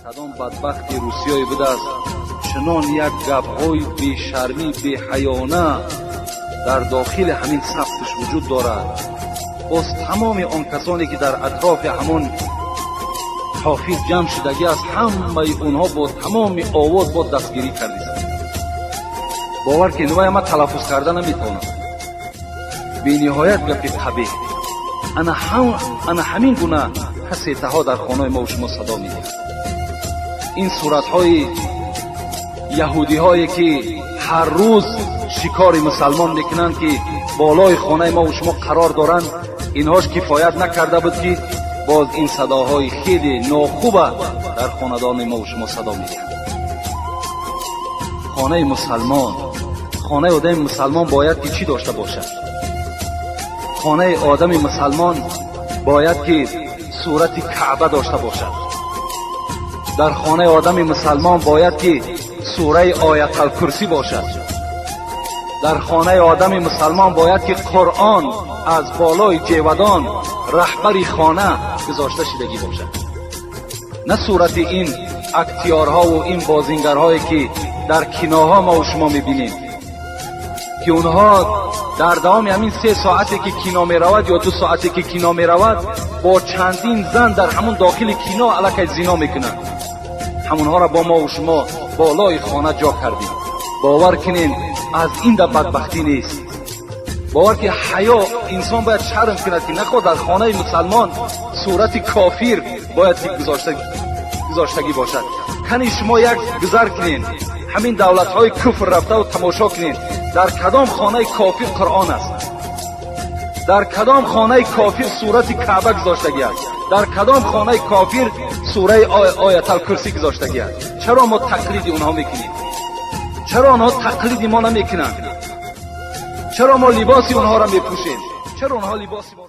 Кадом бадбахти русиёе будааст, чунон як гапҳои бешармӣ, беҳаёна дар дохили ҳамин сабташ вуҷуд дорад. Боз тамоми он касоне ки дар атрофи ҳамон ҳофиз ҷамъ шудагӣ аст, ҳамаи онҳо бо тамоми овоз бо дастгирӣ кардистанд. Бовар ки инвая ман талаффуз карда наметавонам, бениҳоят гапи қабеҳ. Ана ҳамин гуна касетаҳо дар хонаи мо шумо садо медиҳад. Ин суратҳои яҳудиҳое ки ҳар рӯз шикори мусалмон мекунанд, ки болои хонаи мо шумо қарор доранд, инҳош кифоят накарда буд, ки боз ин садоҳои хеле нохуба дар хонадони мо шумо садо медиҳанд. Хонаи мусалмон, хонаи одами мусалмон бояд ки чӣ дошта бошад? Хонаи одами мусалмон бояд ки сурати Каъба дошта бошад. Дар хонаи одами мусалмон бояд ки сураи Ояталкурсӣ бошад. Дар хонаи одами мусалмон бояд ки Қуръон аз болои ҷевадон раҳбари хона гузошта шудагӣ бошад, на сурати ин актёрҳову ин бозингарҳое ки дар киноҳо мо шумо мебинем, ки онҳо дар давоми ҳамин 3 соате ки кино меравад ё 2 соате ки кино меравад, бо чандин зан дар ҳамун дохили кино аллакай зино мекунанд. Ҳамонҳоро бо мову шумо болои хона ҷо кардем. Бовар кунем, аз ин да бадбахтӣ нест. Бовар ки ҳаё, инсон бояд шарм кунад, ки нахоҳ дар хонаи мусалмон сурати кофир бояд ки гузоштагӣ бошад. Кани шумо як гузар кунед, ҳамин давлатҳои куфр рафтаву тамошо кунед, дар кадом хонаи кофир Қуръон аст, дар кадом хонаи кофир сурати Каъба гузоштагӣ аст, дар кадом хонаи кофир сураи Ояталкурсӣ гузоштагӣ аст? Чаро мо тақлиди онҳо мекунем? Чаро онҳо тақлиди мо намекунанд? Чаро мо либоси онҳоро мепӯшем? Чаро онҳо либоси мо